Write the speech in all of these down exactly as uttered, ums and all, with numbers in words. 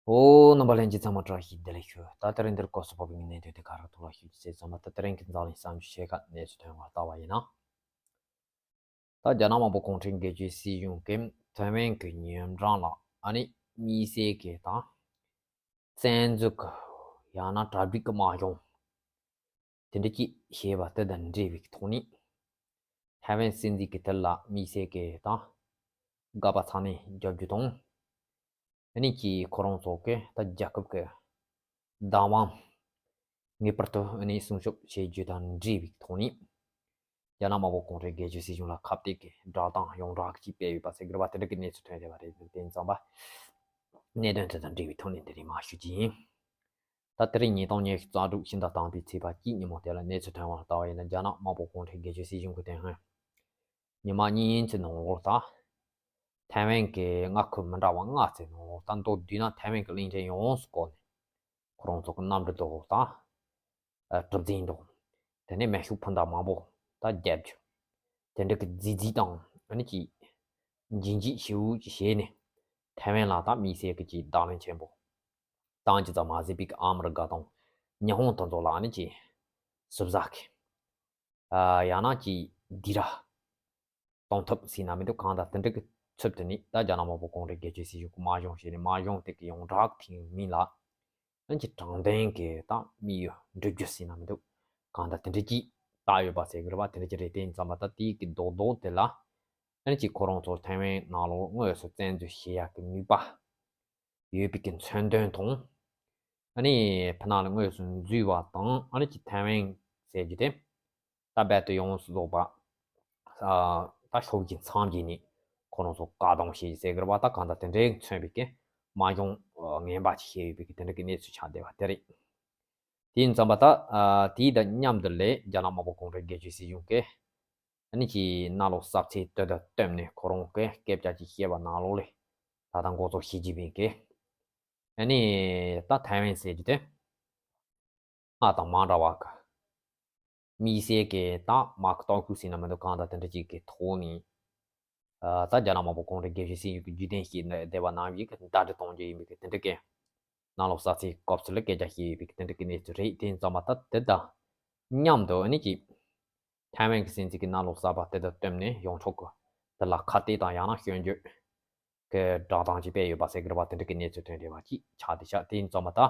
ཨོ། རྣམ་པ་ལྷན་རྒྱས་ཚང་མ་བཀྲ་ཤིས་བདེ་ལེགས་ཞུ། ད་དེ་རིང་འདིར་སྐབས་སུ་བབས་པའི་གནད་དོན་དེ་ག་རེ་ཐོག་ལ་ཞུ་རྒྱུ་ཟེར་ཙམ་པ། ད་དེ་རིང་གི་འཛམ་གླིང་གསར་འགྱུར་ཆེ་ཁག་གནས་ཚུལ་ཐོན་པ་ལྟ་བ་ཡིན་ན། ད་རྒྱ་ནག་དམར་པོ་གུང་ཁྲན་སྒེར་གཅོད་སྲིད་གཞུང་གིས་ཐའེ་ཝན་གྱི་ཉེ་འགྲམ་ལ་ཨ་ནི་དམིགས་བསལ་གྱི་དང་བཙན་འཛུལ་གྱི་ཡང་ན་གྲ་སྒྲིག་གི་དམག་སྦྱོང་དེ་འདྲ་ཅིག་བྱས་པ་དེ་དང་འབྲེལ་བའི་ཐོག་ནས། ཐའེ་ཝན་སྲིད་འཛིན་གྱི་དེ་ལ་དམིགས་བསལ་གྱི་དང་དགག་པ་ཚ་ནན་རྒྱབ་རྒྱུ་དང་། ཨ་ནི་ཀྱིས་ཁོ་རང་ཚོ་གི་ད་རྒྱལ་ཁབ་ཀྱི་བདག་དབང་ངེས་པར་དུ་ཨ་ནི་སྲུང་སྐྱོབ་བྱེད་རྒྱུ་དང་འབྲེལ་བའི་ཐོག་ནས། རྒྱ་ནག་དམར་པོ་གུང་ཁྲན་སྒེར་གཅོད་སྲིད་གཞུང་ལ་ཁ་གཏད་ཀྱི་བསྒྲགས་གཏམ་ཡོངས་གྲགས་ཅིག་སྤེལ་ཡོད་པ་ཟེར་གྱི་རེད་པ། དེ་འདྲ་གི་གནས་ཚུལ་ཐོན་བསྡད་པ་རེད། དེ་ཙམ་པ་གནད་དོན་དེ་དང་འབྲེལ་བའི་ཐོག་ནས་འདི་རིང་མར་ཞུ་རྒྱུ་ཡིན། ད་དེ་རིང་ཉིས་སྟོང་ཉི་ཤུ་རྩ་དྲུག་ཕྱི་ཟླ་དང་པོའི་ཚེས་པ་གཅིག་ཉིན་མོ་དེ་ལ་གནས་ཚུལ་ཐོན་པ་ལྟ་བ་ཡིན་ན། རྒྱ་ནག་དམར་པོ་གུང་ཁྲན་སྒེར་གཅོད་སྲིད་གཞུང་གི་དེ་སྔོན་ཉི་མ་གཉིས་ཡན་གྱི་ནང་ལོགས་ད་ཐའེ་ཝན་གྱི་མངའ་ཁུལ་མི་འདྲ་བ་ལྔ་ཙམ་ནང་ལོགས་ད་མདོར་བསྡུས་ན་ཐའེ་ཝན་གྱི་གླིང་ཕྲན་ཡོངས་སུ་བསྐོར་ནས་ཁོ་རང་ཚོ་གི་གནམ་གྲུ་འདུག་ད་གྲུ་གཟིངས་འདུག་དེ་ནས་མེ་ཤུགས་འཕུར་མདའ་མང་པོ་ད་བརྒྱབ་རྒྱུ། དེ་འདྲ་གི་རྫིག་རྫིག་དང་ཨ་ནི་ཅིག་འཇིགས་འཇིགས་ཞེ་པོ་ཅིག་བྱས་ནས། ཐའེ་ཝན་ལ་ད་དམིགས་བསལ་གྱི་ཅིག་བརྡ་ལན་ཆེན་པོ་བཏང་རྒྱུ་ཙམ་མ་ཟད་པའི་ཨ་མི་རི་ཀ་དང་ཉི་ཧོང་དེ་ཚོ་ལ་ཨ་ནི་ཅིག་ཟུར་ཟ་གི། ཨ། ཡང་ན་ཅིག་སྡིགས་ར་གཏོང་ཐབས་ཟེར་ན་མི་འདུག་གང་ལྟར་དེ་འདྲ་གི་ཚུལ་དུ་ནི་ད་རྒྱ་ནག་དམར་པོ་གུང་ཁྲན་སྒེར་གཅོད་སྲིད་གཞུང་གི་དམག་སྦྱོང་བྱས་ནས། དམག་སྦྱོང་དེ་གི་ཡོངས་གྲགས་ཀྱི་མིང་ལ་ཨ་ནི་ཅིག་དྲང་བདེན་གྱི་ད་དམིགས་ཡུལ་འགྲུབ་རྒྱུ་ཟེར་ན་མི་འདུག་གང་ལྟར་དེ་འདྲ་ཅིག་བཏགས་ཡོད་པ་ཟེར་གྱི་རེད་པ། དེ་འདྲ་ཅིག་རེད། དེ་ཡིན་ཙམ་པ་ད་དེའི་གི་རྡོག་རྡོག་དེ་ལ་ཨ་ནི་ཅིག་ཁོ་རང་ཚོ་ཐའེ་ཝན་ནང་ལོགས་དངོས་སུ་བཙན་འཛུལ་བྱེད་ཡག་གི་ནུས་པ་ཡོད་པའི་གི་མཚོན་དོན་དང་། ཨ་ནི་ཕྱི་ནང་ལ་དངོས་སུ་འཛུལ་བ་དང་། ཨ་ནི་ཅིག་ཐའེ་ཝན་ཟེར་རྒྱུ་དེ་ད་རྦད་དེ་ཡོངས་སུ་རྫོགས་པ། ཨ། ད་ཕྱོགས་ཀྱི་མཚམས་བརྒྱུད་ནས་ཁོ་རང་ཚོ་བཀག་སྡོམ་བྱེད་ཟེར་གྱི་རེད་པ། ད་གང་ལྟར་དེ་འདྲའི་མཚོན་པའི་གི་དམག་སྦྱོང་ངན་པ་ཅིག་བྱས་ཡོད་པའི་གི་དེ་འདྲ་གི་གནས་ཚུལ་ཆགས་བསྡད་པ་དེ་རེད། དེ་ཡིན་ཙམ་པ་ད། ཨ། དེའི་དང་མཉམ་དུ་ལས་རྒྱ་ནག་དམར་པོ་གུང་ཁྲན་སྒེར་གཅོད་སྲིད་གཞུང་གིས་ཨ་ནི་ཅིག་གནམ་ལོ་གསར་ཚེས་དེ་དང་བསྟུན་ནས་ཁོ་རང་གི་སྐད་ཆ་ཅིག་བཤད་པ་ནང་ལོགས་ལས་ད་ལྟ་འགོ་ཚུགས་བྱེད་ཀྱི་ཡིན་གི། ཨ་ནི་ད་ཐའེ་ཝན་ཟེར་རྒྱུ་དེ་སྔར་དང་མ་འདྲ་བ་གི་དམིགས་བསལ་གྱི་ད་དམག་གི་སྟོབས་ཤུགས་ཟེར་ན་མི་འདུག་གང་ལྟར་དེ་འདྲ་ཅིག་གི་ཐོག་ནས། ཨ། ད་རྒྱ་ནག་དམར་པོ་གུང་ཁྲན་སྒེར་གཅོད་སྲིད་གཞུང་གི་བརྒྱུད་འཐེན་བྱས་བསྡད་པ་རྣམས་ཀྱིས་ཟླ་སྒྲིལ་གཏོང་རྒྱུ་ཡིན་པའི་གི་དེ་འདྲ་གི་གནམ་ལོ་གསར་ཚེས་སྐབས་སུ་ལ་སྐད་ཆ་བཤད་ཡོད་པའི་གི་དེ་འདྲ་གི་གནས་ཚུལ་རེད། དེ་ཡིན་ཙམ་པ་ད་དེ་དང་མཉམ་དུ་ཨ་ནི་ཅིག་ཐའེ་ཝན་གྱི་སྲིད་འཛིན་གྱིས་གནམ་ལོ་གསར་པ་དེ་དང་བསྟུན་ནས་ཡོངས་གྲགས་ཀྱི་དེ་ལ་ཁ་གཏད་དང་ཡང་ན་སྐྱོན་བརྗོད་ཀྱི་བསྒྲགས་གཏམ་ཅིག་སྤེལ་ཡོད་པ་ཟེར་གྱི་རེད་པ། དེ་འདྲ་གི་གནས་ཚུལ་ཐོན་བསྡད་པ་ཅིག་ཆགས་བསྡད་ཤག་དེ་ཡིན་ཙམ་པ་ད།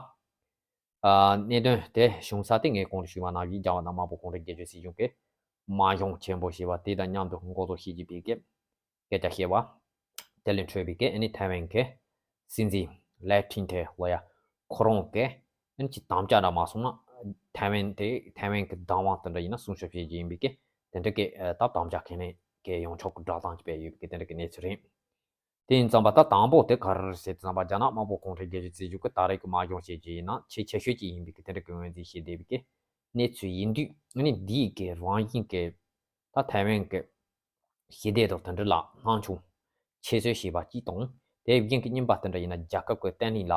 ཨ། གནད་དོན་དེ་བྱུང་ས་དེ་ངས་གོང་དུ་ཞུས་པ་ནང་བཞིན་རྒྱ་ནག་དམར་པོ་གུང་ཁྲན་སྒེར་གཅོད་སྲིད་གཞུང་གིས་དམག་སྦྱོང་ཆེན་པོ་བྱས་པ་དེ་དང་མཉམ་དུ་འགོ་ཚུགས་བྱེད་ཀྱི་པའི་གི་སྐད་ཆ་བཤད་པ་དེ་ལས་འཕྲོས་པའི་གི་ཨ་ནི་ཐའེ་ཝན་གྱི་སྲིད་འཛིན་ལའེ་ཁྲིན་ཏེ་ལོ་ཡ་ཁོ་རང་གིས་ཨ་ནི་ཅིག་དམ་བཅའ་འདྲ་མ་སོང་ན་ཐའེ་ཝན་དེ་ཐའེ་ཝན་གྱི་བདག་དབང་དེ་འདྲ་ཡིན་ན་སྲུང་སྐྱོབ་བྱེད་རྒྱུ་ཡིན་པའི་གི་དེ་འདྲ་གི་ད་དམ་བཅའ་འཁྱེར་ནས་གི་ཡོངས་གྲགས་ཀྱི་བསྒྲགས་གཏམ་ཅིག་སྤེལ་ཡོད་པའི་གི་དེ་འདྲ་གི་གནས་ཚུལ་རེད། དེ་ཡིན་ཙམ་པ་ད་དང་པོ་དེ་ག་རེ་རེད་ཟེར་དུས་ཙམ་པ། རྒྱ་ནག་དམར་པོ་གུང་ཁྲན་སྒེར་གཅོད་སྲིད་གཞུང་གིས་ད་རེས་ཀྱི་དམག་སྦྱོང་བྱེད་རྒྱུ་ཡིན་ན་ཆེས་ཆེ་ཤོས་ཅིག་ཡིན་པའི་གི་དེ་འདྲ་གི་ངོས་འཛིན་བྱས་བསྡད་པའི་གི་གནས་ཚུལ་ཡིན་དུས། ཨ་ནི་འདིའི་གི་རང་བཞིན་གི་ད་ཐའེ་ཝན་གི་ཞི་བདེ་དང་དེ་འདྲ་ལ་སྣང་ཆུང་ཁྱད་གསོད་བྱས་པ་གཅིག་དང་། དེ་བཞིན་གི་གཉིས་པ་དེ་འདྲ་ཡིན་ན་རྒྱལ་ཁབ་ཀྱི་བརྟན་ལྷིང་ལ་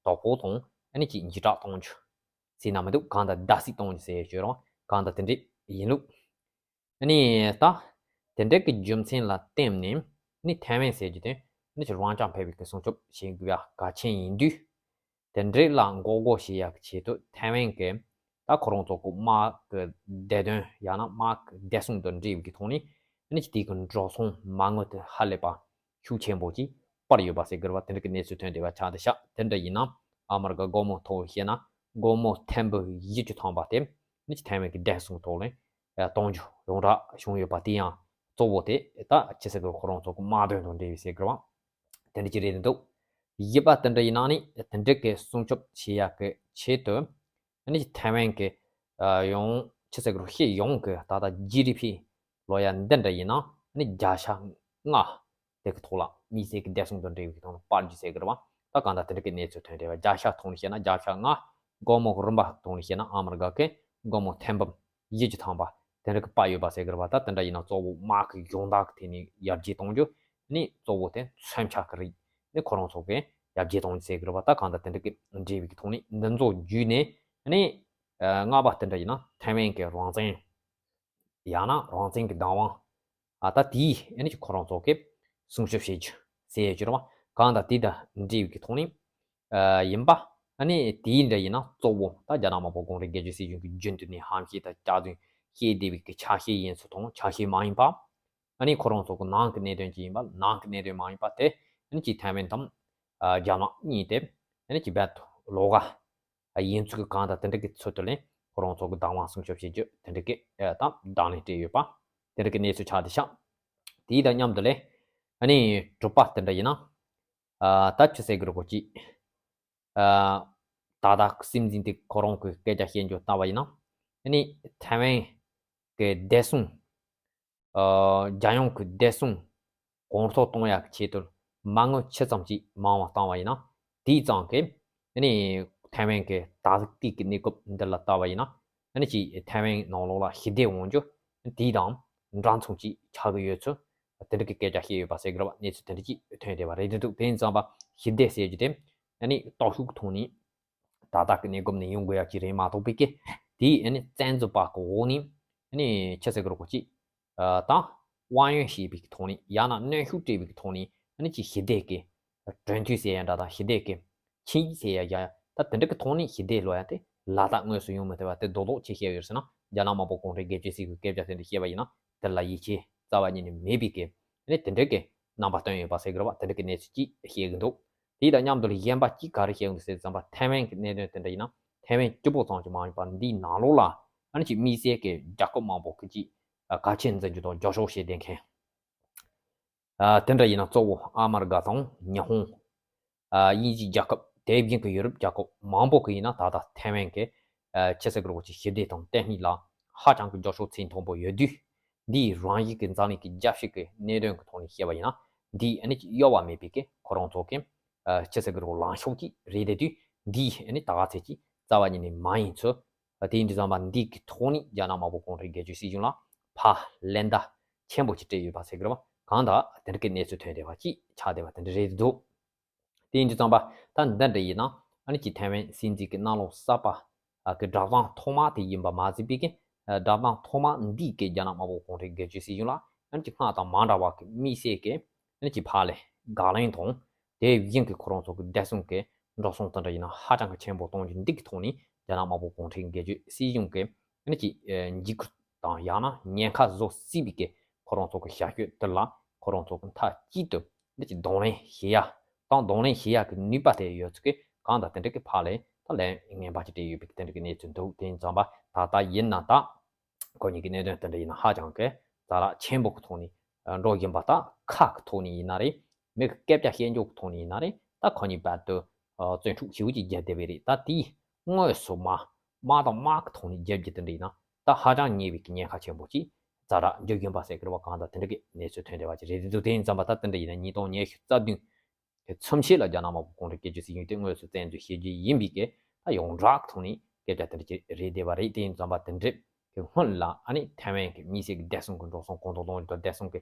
དོ་ཕོག་དང་། ཨ་ནི་ཅིག་འཇིགས་སྐྲག་གཏོང་རྒྱུ་ཟེར་ན་མི་འདུག་གང་ལྟར་བརྡབ་གསིག་གཏོང་རྒྱུ་ཟེར་ཡོད་ཀྱི་རེད་པ། གང་ལྟར་དེ་འདྲ་ཡིན་ལུགས། ཨ་ནི་ད་དེ་འདྲ་གི་རྒྱུ་མཚན་ལ་བརྟེན་ནས་ཨ་ནི་ཐའེ་ཝན་ཟེར་རྒྱུ་དེ་ཨ་ནི་ཅིག་རང་རྐྱང་འཕེར་བའི་གི་སྲུང་སྐྱོབ་བྱེད་དགོས་པ་གལ་ཆེན་ཡིན་དུས། དེ་འདྲ་ལ་འགོག་རྒོལ་བྱེད་ཡག་གི་ཆེད་དུ་ཐའེ་ཝན་གྱི་ད་ཁོ་རང་ཚོ་གི་དམག་གི་བདེ་དོན་ཡང་ན་དམག་གི་བདེ་སྲུང་དང་འབྲེལ་བའི་གི་ཐོག་ནས་ཨ་ནི་ཅིག་དེ་གི་འགྲོ་སོང་མ་དངུལ་དེ་ཧ་ལས་པ་ཤུགས་ཆེན་པོ་ཅིག་སྤར་ཡོད་པ་ཟེར་གི་རེད་པ། དེ་འདྲ་གི་གནས་ཚུལ་ཐོན་བསྡད་པ་ཆགས་བསྡད་ཤག་དེ་འདྲ་ཡིན་ན་ཨ་མི་རི་ཀ་སྒོར་མོ་ཐོག་བཤད་ན་སྒོར་མོ་ཐེར་འབུམ་བཞི་བཅུ་ཐམ་པ་དེ་ཨ་ནི་ཅིག་ཐའེ་ཝན་གྱི་བདེ་སྲུང་ཐོག་ལ་གཏོང་རྒྱུ་ཡོངས་གྲགས་བྱུང་ཡོད་པ། དེ་ཡང་གཙོ་བོ་དེ་ད་ཆི་ཟེར་གི་ཁོ་རང་ཚོ་གི་དམག་དོན་དང་འབྲེལ་བའི་ཟེར་གི་རེད་པ། དེ་འདྲ་ཅིག་རེད་འདུག་བཞི་པ་དེ་འདྲ་ཡིན་ན་ནི་དེ་འདྲ་གི་སྲུང་སྐྱོབ་བྱེད་ཡག་གི་ཆེད་དུ་ཨ་ནི་ཐའེ་ཝན་གྱི་ཨ་ཡོངས་ཆི་ཟེར་གི་རེད། སྤྱི་ཡོངས་གི་ད་ལྟ་ཇི་ཌི་པི་ལོ་ཡ་འདི་འདྲ་ཡིན་ན་ཨ་ནི་བརྒྱ་ཆ་ལྔ་དེ་གི་ཐོག་ལ་དམིགས་བསལ་གྱི་བདེ་སྲུང་དང་འབྲེལ་བའི་ཐོག་ལ་སྤར་རྒྱུ་ཟེར་གི་རེད་པ། ད་གང་ལྟར་དེ་འདྲ་གི་གནས་ཚུལ་ཐོན་བསྡད་པ། བརྒྱ་ཆ་ཐོག་ནས་བཤད་ན་བརྒྱ་ཆ་ལྔ། སྒོར་མོ་རིམ་པ་ཐོག་ནས་བཤད་ན་ཨ་མི་རི་ཀ་གི་སྒོར་མོ་ཐེར་འབུམ་བཞི་བཅུ་ཐམ་པ་དེ་འདྲ་གི་སྤར་ཡོད་པ་ཟེར་གི་རེད་པ། ད་དེ་འདྲ་ཡིན་ན་གཙོ་བོ་དམག་གི་སྦྱོང་བརྡར་གི་ཐད་ནས་ཡར་རྒྱས་གཏོང་རྒྱུ་ནི་གཙོ་བོ་དེ་མཚོན་ཆ་གི་རིགས་ནི་ཁོ་རང་ཚོ་གི་ཡར་རྒྱས་གཏོང་རྒྱུ་ཟེར་གི་རེད་པ། ད་གང་ལྟར་དེ་འདྲ་གི་འབྲེལ་བའི་གི་ཐོག་ནས་འདི་ཚོ་བརྒྱུད་ནས་ནི་ཨ་ལྔ་པ་དེ་འདྲ་ཡིན་ན་ཐའེ་ཝན་གི་རང་བཙན་ཡང་ན་རང་བཙན་གི་བདག་དབང་ཨ་ད་དེའི་ཨ་ནི་ཁོ་རང་ཚོ་གི་སྲུང་སྐྱོབ་བྱེད་རྒྱུ་ཟེར་ཡོད་ཀྱི་རེད་པ། གང་ལྟར་དེ་དང་འབྲེལ་བའི་གི་ཐོག་ནས་ ཡིན་པ། ཨ་ནི་དེའི་འདྲ་ཡིན་ན་གཙོ་བོ་ད་རྒྱ་ནག་དམར་པོ་གུང་ཁྲན་སྒེར་གཅོད་སྲིད་གཞུང་གིས་རྒྱུན་དུ་ནས་ཧམ་བཤད་དང་སྐྱག་རྫུན་བཤད་བསྡད་པའི་གི་ཆ་ཤས་ཡིན་ཚུལ་དང་ཆ་ཤས་མ་ཡིན་པ། ཨ་ནི་ཁོ་རང་ཚོ་གི་ནང་གི་གནད་དོན་ཅིག་ཡིན་པ། ནང་གི་གནད་དོན་མ་ཡིན་པ་དེ་ཨ་ནི་ཅིག་ཐའེ་ཝན་དང་རྒྱ་ནག་གཉིས་དེ་ཨ་ནི་ཅིག་རྦད་དེ་ལོགས་ཀ་ཡིན་ཚུལ་གི་གང་དང་དེ་འདྲ་གི་ཚུལ་དུ་ལེན། ཁོ་རང་ཚོ་གི་བདག་དབང་སྲུང་སྐྱོབ་བྱེད་རྒྱུ་དེ་འདྲ་གི་ཨ་དང་དང་ལེན་སྤྲད་ཡོད་པ། དེ་འདྲ་གི་གནས་ཚུལ་ཆགས་བསྡད་ཤག་དེའི་དང་མཉམ་དུ་ལེན། ཨ་ནི་དྲུག་པ་དེ་འདྲ་ཡིན་ན། ཨ་ད་ཆི་ཟེར་གི་རེད་གོ་ཅིག་ཨ་ད་ལྟ་སྲིད་འཛིན་དེ་ཁོ་རང་གི་སྐད་ཆ་བཤད་རྒྱུ་ལྟ་བ་ཡིན་ན། ཨ་ནི་ཐའེ་ཝན་གི་བདེ་སྲུང་། ཨ་རྒྱལ་ཡོངས་ཀྱི་བདེ་སྲུང་གོང་མཐོར་གཏོང་ཡག་གི་ཆེད་དུ་མ་དངུལ་ཇི་ཙམ་ཅིག་མང་བ་བཏང་བ་ཡིན་ན། དེའི་ཙམ་གྱིས་ཨ་ནི་ཐའེ་ཝན་གྱི་ད་ལྟའི་གི་གནས་སྐབས་འདི་ལ་ལྟ་བ་ཡིན་ན། ཨ་ནི་ཅིག་ཐའེ་ཝན་ནང་ལོགས་ལ་ཞི་བདེ་འོང་རྒྱུ་དེའི་དང་འདྲ་མཚུངས་ཅིག་ཆགས་ཀྱི་ཡོད་ཚུལ་དེ་འདྲ་གི་སྐད་ཆ་བཤད་ཡོད་པ་ཟེར་གི་རེད་བ། གནས་ཚུལ་དེ་འདྲ་ཅིག་ཐོན་བསྡད་པ་རེད་འདུག་དེ་ཡིན་ཙང་པ་ཞི་བདེ་ཟེར་རྒྱུ་དེ་ཨ་ནི་སྟོབས་ཤུགས་ཐོག་ནས། ད་ལྟ་གི་གནས་སྐབས་ནས་ཡོང་དགོས་ཡག་ཅིག་རེད་མ་གཏོགས་པའི་གི་དེའི་ཨ་ནི་བཙན་འཛུལ་པ་གི་འོག་ནས་ཨ་ནི་ཆི་ཟེར་གི་རེད་གོ་ཅིག་ཨ་དང་དབང་ཡོན་ཞེས་པའི་གི་ཐོག་ནས། ཡང་ན་གནོན་ཤུགས་སྤྲད་པའི་གི་ཐོག་ནས་ཨ་ནི་ཅིག་ཞི་བདེ་གི་གྲོས་མཐུན་ཟེར་ཡ་འདྲ་དང་། ཞི་བདེ་གི་ཆིངས་ཡིག་ཟེར་ཡ་ཡ་ད་དེ་འདྲ་གི་ཐོག་ནས་ཞི་བདེ་ལོ་ཡ་དེ་ལ་དྭགས་དངོས་སུ་ཡོང་མི་ཐུབ་པ་དེ་རྡོག་རྡོག་ཆེ་བཤད་ཡོད་ཟེར་ན། རྒྱ་ནག་དམར་པོ་གུང་ཁྲན་སྒེར་གཅོད་སྲིད་གི་སྐད་ཆ་དེ་འདྲ་བཤད་པ་ཡིན་ན་དེ་ལ་ཡིད་ཆེས་རྩ་བ་ཉིད་ནས་མེད་པའི་གི་ཨ་ནི་དེ་འདྲ་གི་རྣམ་པ་སྟོན་ཡོད་པ་ཟེར་གི་རེད་བ། དེ་འདྲ་གི་གནས་ཚུལ་ཅིག་བཤད་གི་འདུག་དེ་དང་མཉམ་དུ་ལ་གཞན་པ་གཅིག་ག་རེ་བཤད་ཡོང་འདུག་ཟེར་ཙམ་པ། ཐའེ་ཝན་གྱི་གནད་དོན་དེ་འདྲ་ཡིན་ན། ཐའེ་ཝན་གཅིག་པོ་ཙམ་གྱིས་མ་ཡིན་པར་འདིའི་ནང་ལོགས་ལ་ཨ་ནི་ཅིག་དམིགས་བསལ་གྱི་རྒྱལ་ཁབ་མང་པོ་གི་ཅིག་གལ་ཆེན་འཛིན་རྒྱུ་དང་རྒྱབ་སྐྱོར་བྱེད་བསྡད་མཁན། ཨ་དེ་འདྲ་ཡིན་ན་གཙོ་བོ་ཨ་མི་རི་ཀ་དང་ཉི་ཧོང་། ཨ་དབྱིན་ཇིའི་རྒྱལ་ཁབ། དེ་བཞིན་གྱི་ཡོ་རོབ་རྒྱལ་ཁབ་མང་པོ་གི་ཡིན་ན་ད་ལྟ་ཐའེ་ཝན་གྱི་ཨ་ཆི་ཟེར་གི་རེད་གོ་ཅིག་ཞི་བདེ་དང་བརྟན་ལྷིང་ལ་ཧ་ཅང་གི་རྒྱབ་སྐྱོར་ཚད་མཐོན་པོ་ཡོད་དུས། འདིའི་རང་བཞིན་གྱི་འཛམ་གླིང་གི་རྒྱལ་སྤྱི་གི་གནད་དོན་གྱི་ཐོག་ནས་བཤད་པ་ཡིན་ན། འདི་ཨ་ནི་ཅིག་གཡོ་བ་མེད་པའི་གི་ཁོ་རང་ཚོ་གི་ཨ་ཆི་ཟེར་གི་རེད་གོ་ལངས་ཕྱོགས་ཅིག་རེད་དེ་དུས། འདིས་ཨ་ནི་ད་ག་ཚད་ཅིག་རྩ་བ་ཉིད་ནས་མ་ཡིན་ཚུལ། དེ་ཡིན་དུས་ཙམ་པ་འདི་གི་ཐོག་ནས་རྒྱ་ནག་དམར་པོ་གུང་ཁྲན་སྒེར་གཅོད་སྲིད་གཞུང་ལ་ཕར་ལན་བརྡ་ཆེན་པོ་ཅིག་སྤྲད་ཡོད་པ་ཟེར་གི་རེད་བ། གང་ལྟར་དེ་འདྲ་གི་གནས་ཚུལ་ཐོན་བསྡད་པ་ཅིག་ཆགས་བསྡད་པ་དེ་འདྲ་རེད་འདུག་དེ་ཡིན་དུས་ཙམ་པ་ད་འདི་འདྲ་ཡིན་ན། ཨ་ནི་ཅིག་ཐའེ་ཝན་སྲིད་འཛིན་གྱི་གནམ་ལོ་གསར་པ་གི་གྲྭ་ཚང་ཐོག་མ་དེ་ཡིན་པ་མ་ཟད་པའི་གི་གྲྭ་ཚང་ཐོག་མ་འདིས་གི་རྒྱ་ནག་དམར་པོ་གུང་ཁྲན་སྒེར་གཅོད་སྲིད་གཞུང་ལ་ཨ་ནི་ཅིག་སྔར་དང་མ་འདྲ་བ་གི་དམིགས་བསལ་གྱི་ཨ་ནི་ཅིག་ཕར་ལ་དགག་ལན་དང་། དེ་བཞིན་གྱི་ཁོ་རང་ཚོ་གི་བདེ་སྲུང་གི་འགྲོ་སོང་དེ་འདྲ་ཡིན་ན་ཧ་ཅང་གི་ཆེན་པོ་གཏོང་རྒྱུ་འདི་གི་ཐོག་ནས་རྒྱ་ནག་དམར་པོ་གུང་ཁྲན་སྒེར་གཅོད་སྲིད་གཞུང་གི་ཨ་ནི་ཅིག་འཇིགས་སྐུལ་དང་ཡང་ན་ཉེན་ཁ་བཟོ་སྲིད་པའི་གི་ཁོ་རང་ཚོ་གི་བྱ་སྤྱོད་དེ་ལ་ཁོ་རང་ཚོ་གི་མཐའ་གཅིག་ཏུ་འདི་ཅིག་གདོང་ལེན་བྱེད་ཡ་དང་། གདོང་ལེན་བྱེད་ཡ་གི་ནུས་པ་དེ་ཡོད་ཚུལ་གྱི་གང་དང་དེ་འདྲ་གི་ཕར་ལ་ད་ལན་ངན་པ་ཅིག་སྤྲད་ཡོད་པའི་གི་དེ་འདྲ་གི་གནས་ཚུལ་འདུག་དེ་ཡིན་ཙམ་པ་ད་ལྟ་ཡིན་ན་ད། ཁོ་གཉིས་ཀྱི་གནད་དོན་དེ་འདྲ་ཡིན་ན་ཧ་ཅང་གི་རྩ་རགས་ཆེན་པོ་གི་ཐོག་ནས་འགྲོ་བཞིན་པ། ད་ཁ་གི་ཐོག་ནས་ཡིན་ན་རེད། མི་གི་སྐད་ཆ་བཤད་འཇོག་གི་ཐོག་ནས་ཡིན་ན་རེད། ད་ཁོ་གཉིས་བར་དུ་བརྩོན་འགྲུས་ཞེ་པོ་ཅིག་བརྒྱབ་བསྡད་པ་རེད། ད་དེའི་དངོས་སུ་མ་དམག་དང་དམག་གི་ཐོག་ནས་བརྒྱབ་རྒྱུ་དེ་འདྲ་ཡིན་ན་ད་ཧ་ཅང་ཉེ་བའི་གི་ཉེན་ཁ་ཆེན་པོ་ཅིག་རྩ་རགས་འགྲོ་བཞིན་པ་ཟེར་གི་རེད་བ། གང་ལྟར་དེ་འདྲ་གི་གནས་ཚུལ་ཐོན་བསྡད་པ་ཅིག་རེད་འདུག་དེ་ཡིན་ཙམ་པ་ད་དེ་འདྲ་ཡིན་ན་ཉིས་སྟོང་ཉི་ཤུ་རྩ་བདུན་གི་མཚམས་ཤིག་ལ་རྒྱ་ནག་དམར་པོ་གུང་ཁྲན་སྒེར་གཅོད་སྲིད་གཞུང་དེ་དངོས་སུ་བཙན་འཛུལ་བྱེད་རྒྱུ་ཡིན་པའི་གི་ད་ཡོངས་གྲགས་ཐོག་ནས་སྐད་ཆ་དེ་འདྲ་ཅིག་རེད་བསྡད་པ་རེད། དེ་ཡིན་ཙམ་པ་དེ་འདྲ་གི་སྔོན་ལ་ཨ་ནི་ཐའེ་ཝན་གི་དམིགས་བསལ་གི་བདེ་སྲུང་གི་འགྲོ་སོང་གོང་མཐོར་གཏོང་རྒྱུ་དང་། བདེ་སྲུང་གི་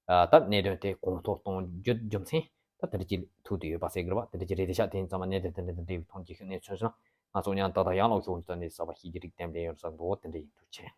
ད་གནད་དོན་དེ་གོང་མཐོར་གཏོང་རྒྱུ་རྒྱུ་མཚན་ད་དེ་འདྲ་ཅིག་ཐུག་བསྡད་ཡོད་པ་ཟེར་གི་རེད་བ། དེ་འདྲ་ཅིག་རེད་བསྡད་ཤག་དེ་ཡིན་ཙམ་པ་གནད་དོན་དེ་འདྲ་དང་འབྲེལ་བའི་ཐོག་ནས་ཞུ་གནས་ཚུལ་སོང་ན། ང་ཚོ་ཉན་ཏག་ཏག་ཡང་ལོག་ཤོག་འཇུ་ད་ནས་གསར་པ་ཤེས་ཀྱི་རིགས་གཏན་འབེབས་ཡོད་ས་འདུག་དེ་འདྲ་ཡིན། ཐུགས་རྗེ་ཆེ།